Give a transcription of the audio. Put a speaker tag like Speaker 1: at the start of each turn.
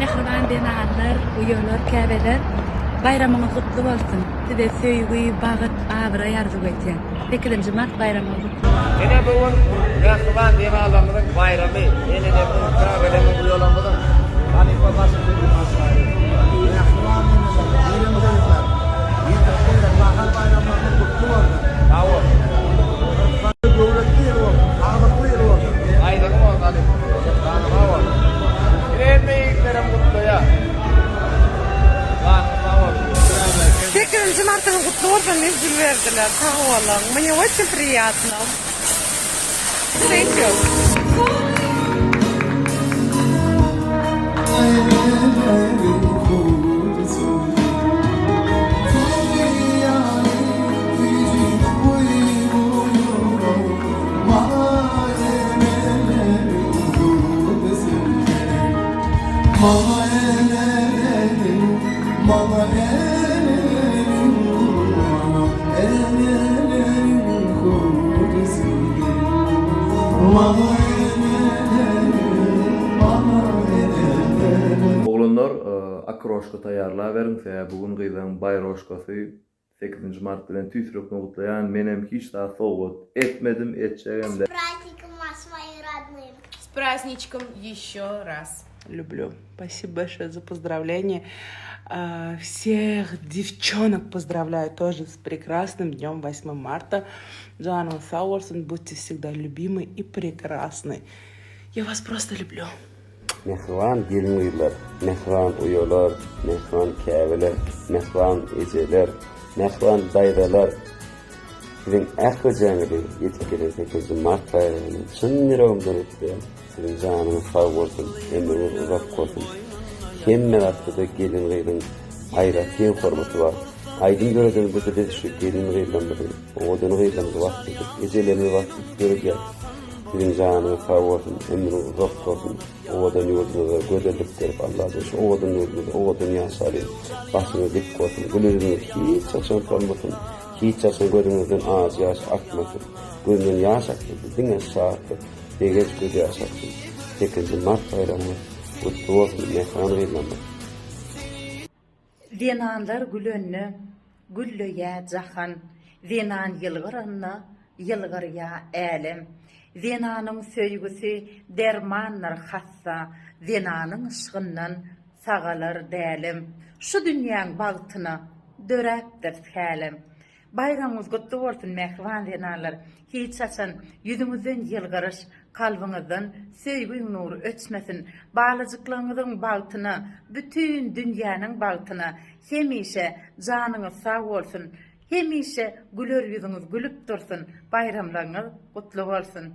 Speaker 1: Mähriban zenanlar, uýalar, käbeler, baýramyňyz gutly bolsun! Size söýgi, bagt, abraý arzuw edýän. Sekizinji mart baýramyňyz gutly bolsun!
Speaker 2: Ine bu gün mähriban zenanlarymyzyň baýramy, enelerimiziň, käbelerimiziň, uýalarymyzyň halypa başy
Speaker 3: Mähriban eneler, gelin-gyzlar, ýetip gelen bahar baýramlaryňyz gutly bolsun!
Speaker 2: Sag bol.
Speaker 3: Döwletli ýyl bolsun, saglykly ýyl bolsun!
Speaker 2: Aýdyň bolsun halypa. Janyň sag bolsun. Ine hemme ýigitlerem gutlaýar. Janyň sag bolsun.
Speaker 4: Sekizinji martyňyz gutly bolsun diýip gül berdiler. Sag boluň. Mne oçin priýatno. Thank you.
Speaker 5: Oglanlar okroşka taýýarlaberiň sebäbi bu gün gyzlaryň baýroşkasy sekizinji mart bilen tüýs ýürekden gutlaýan menem hiç zat sowgat etmedim etjegem
Speaker 6: S праздником вас мои родные.
Speaker 7: S праздничком еще раз.
Speaker 8: Люблю. Спасибо большое за поздравление. Всех девчонок поздравляю тоже с прекрасным днем 8 марта. Janyňyz sag bolsun, будьте всегда любимы и прекрасны. Я вас просто люблю.
Speaker 9: Mähriban gelin-gyzlar, mähriban uýalar, mähriban käbeler, mähriban ejeler, mähriban daýzalar! Siziň ählijäňizi ýetip gelen sekizinji mart baýramy bilen çyn ýüregimden gutlaýan. Siziň janyňyz sag bolsun, ömrüňiz uzak bolsun. Hemme zatda-da gelin-gyzyň aýratyn hormaty bar. Aýdym döredenimizde biz şu gelin-gyzlarymyzy, owadan gyzlarymyzy wasp edip, ejelerimizi wasp edip döredýäris. Siziň janyňyz sag bolsun, ömrüňiz uzak bolsun. Owadan ýurdumyza gözellik berip Allajan şu owadan ýurdumyzda owadan ýaşalyň. Başyňyz dik bolsun, gül ýüzüňiz hiç haçan solmasyn. Hiç haçan gözüňizden ajy ýaş akmasyn. Gözünden ýaş aksa-da diňe şatlyk, begenç gözýaşy aksyn. Sekizinji mart baýramyňyz gutly bolsun, mähriban gyzlarymyz!
Speaker 10: Zenanlar gülende, gülleýä jahan, Zenan ýylgyranda, ýylgyrýa älem. Zenanyň söýgüsi dermandyr hassa, Zenanyň yşgyndan sagalar dälem. Şu dünýäň bagtyna döräpdir hälem. Baýramyňyz gutly bolsun mähriban zenanlar! Hiç haçan ýüzüňizden ýylgyryş, kalbyňyzdan söýgiň nury öçmesin! Balajyklaryňyzyň bagtyna, bütin dünýäniň bagtyna hemişe janyňyz sag bolsun! Hemişe güler ýüzüňiz gülüp dursun! Baýramlaryňyz gutly bolsun!